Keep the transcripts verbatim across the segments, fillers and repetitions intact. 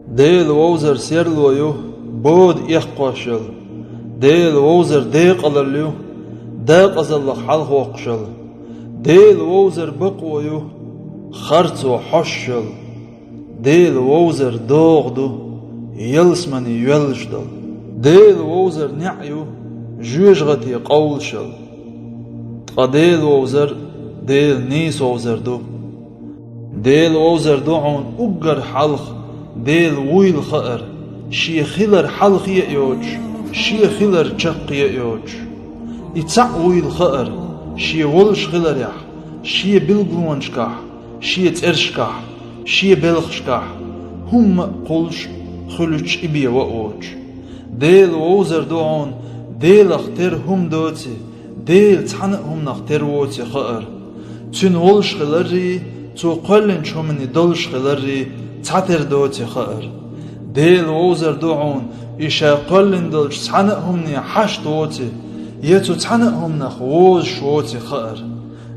Дела вовзар серло ю, бода эккхош йола. Дела вовзар декъалалла ю, декъазаллах хьалхавоккхуш йола. Дела вовзар бакъо ю, харцо хьош йола. Дела вовзар догӀа ду, ялсамане йоьллаш дола. Дела вовзар неӀ ю, жоьжахате къовлаш йола. Ткъа Дела вовзар Дела нийса вовзар ду. Дела вовзар ду хьуна уггар хьалха Дела вуйла хаар, шен хилар хьалхе а йоцуш, шен хилар чаккхе а йоцуш. И цхьаъ вуйла хаар, шен волуш хиларехь, шен билгалонашкахь, шен цӀерашкахь, шен белхашкахь, хӀумма а кхуллуш, хуьлуьйтуш и бен ван а воцуш. Дела вовзар ду хьуна Делах тера хӀума доций, Дела цхьана а хӀуманах тера воций хаар. Цуьнан волуш хиларрий, Цо кхоьллинчу хӀуманийн долуш хиларрий цхьатера доций хаар. Дела вовзар ду хьуна и ша кхоьллина долчу цхьана а хӀумане хьашт воций, я цу цхьана а хӀуманах возуш воций хаар.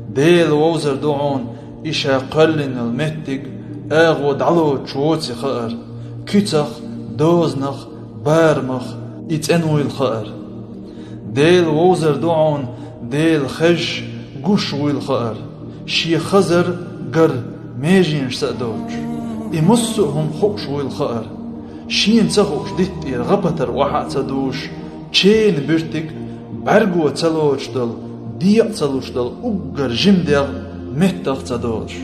Дела вовзар ду хьуна и ша кхоьллина йолу меттиг агӀо дӀалоцуш воций хаар, куьцах, дозанах, барамах и цӀена вуйла хаар. Дела вовзар ду хьуна Дела хезаш, гуш вуйла хаар, шен хазар, гар меженашца а доцуш. И массо а хӀума хууш вуйла хаар, шена ца хууш дитта тӀера гӀа-патар охьа а ца дузуш, ченан буьртиг бӀаьрго ца лоцуш долу, декъа ца луш долу уггар жима дегӀ меттах а ца долуш.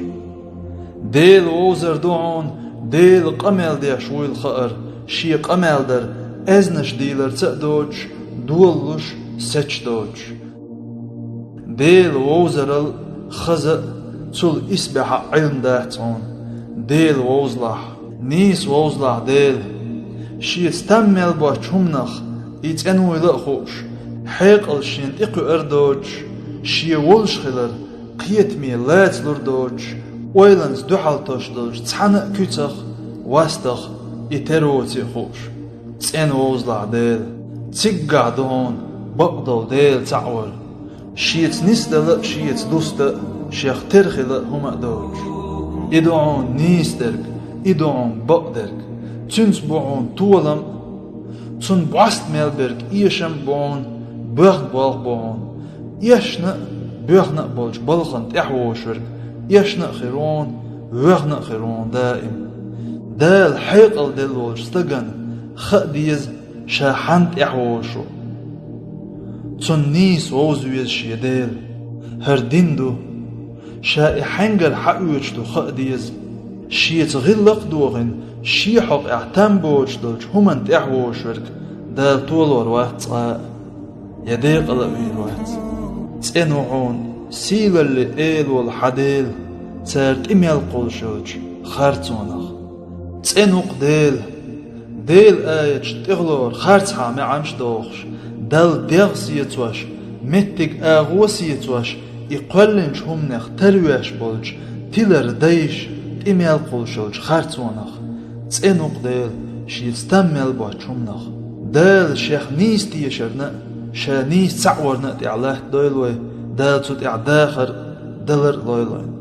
Дела вовзар ду хьуна Дела къамел деш вуйла хаар, шен къамел дар аьзнаш дийларца а доцуш, долалуш сецаш доцуш. Дела вовзарал хаза а, цул исбаьхьа а Ӏилма дац хьуна. Дела вовзалахь, нийса вовзалахь Дела. Шеца там мел боцчу хӀуманах и цӀена вуйла а хууш, хьекъалш шена тӀекхуьур а доцуш, шен волуш хилар кхетаме лаца лур доцуш, ойланца дуьхьал тосуш долчу цхьана а куьцах, вастах и тера воций а хууш. ЦӀена вовзалахь Дела. Циггахь ду хьуна бакъдолу Дела цхьаъ вар, шеца нисдала а, шеца дуста а, шех тера хила а хӀума а доцуш. И ду хьуна нийса дерг, и ду хьуна бакъ дерг. Цуьнца бу хьуна толам а, цунна бӀоста мел берг эшам а бу хьуна, боьхна болх бу хьуна. Эшна а, боьхна а болчу балхана тӀехь вовшург эшна а хир ву хьуна, воьхна а хир ву хьуна даим. Дала хьекъал делла волчу стагана хаа деза ша хьанна тӀехь вовшуш ву. Цунна нийса вовза веза шен Дела. ХӀара дин ду. Ша и хьаьнгара хьаоьцуш ду хаа деза. Шеца гӀиллакх а дохийна, шен хьокъехь там боцуш долчу хӀуманна тӀехь вовшург Дала толор вац цкъа а, я декъала а вийр вац. ЦӀена ву хьуна сийлаллин Эла волу хьан Дела, цара тӀе мел кхуллуш йолчу харцонах. ЦӀена ву-кх Дела. Делан аяташна тӀехула харцхьа маьӀнаш дохуш, Далла дегӀ сецош, меттиг агӀо сецош, и кхоьллинчу хӀуманех тарвеш болчу тилар дайша тӀе мел кхуллуш йолчу харцонах. ЦӀена ву-кх Дела шеца там мел боцчу хӀуманах. Дала шех нийса тешарна а, ша нийса цхьаъ варна а тӀехь латтадойла вай, Дала цу тӀехь дахар а, далар а лойла вайна.